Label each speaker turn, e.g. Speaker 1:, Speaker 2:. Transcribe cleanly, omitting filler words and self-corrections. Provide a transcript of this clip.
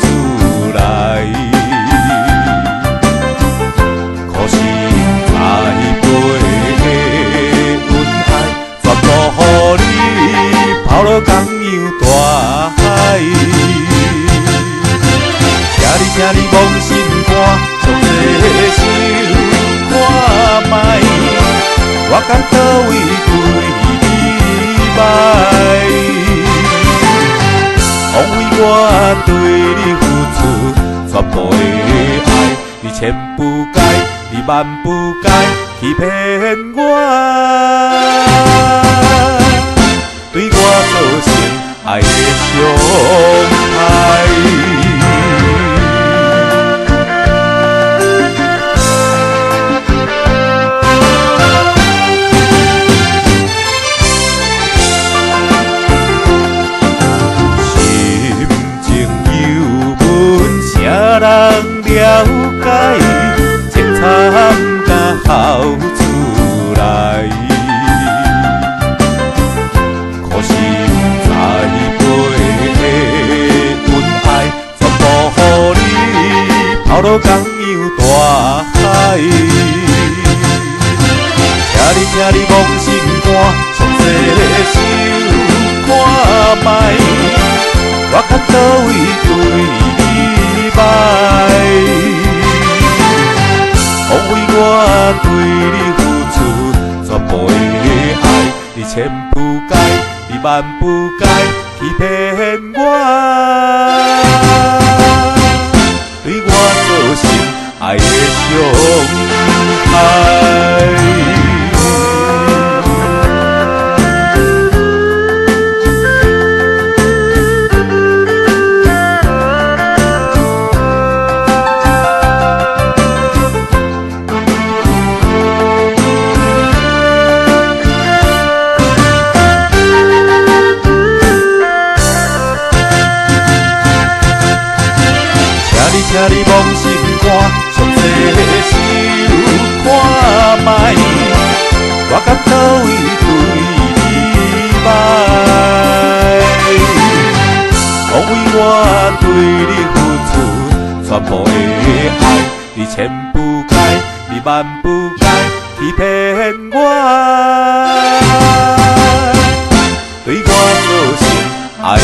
Speaker 1: 出來。可惜不知背的恩愛，全部予你拋落江洋大海。請你，請你摸心肝，詳細想看覓，我敢佗位對你歹？枉費我對你付出全部的愛，你千不該，你萬不該欺騙我，對我造成愛的傷害。心情憂悶，啥人了解？情慘甲哭出來。可惜不知背的恩愛，全部予你拋落江洋大海。請你，請你摸心肝，詳細想看覓，我較佗位對你歹？枉費我對你付出全部的愛，你千不該，你萬不該欺騙我，對我造成愛的傷害。請你摸心肝，詳細想看覓，我敢佗位對你歹？枉費我對你付出全部的愛，你千不該，你萬不該欺騙我，對我造成愛的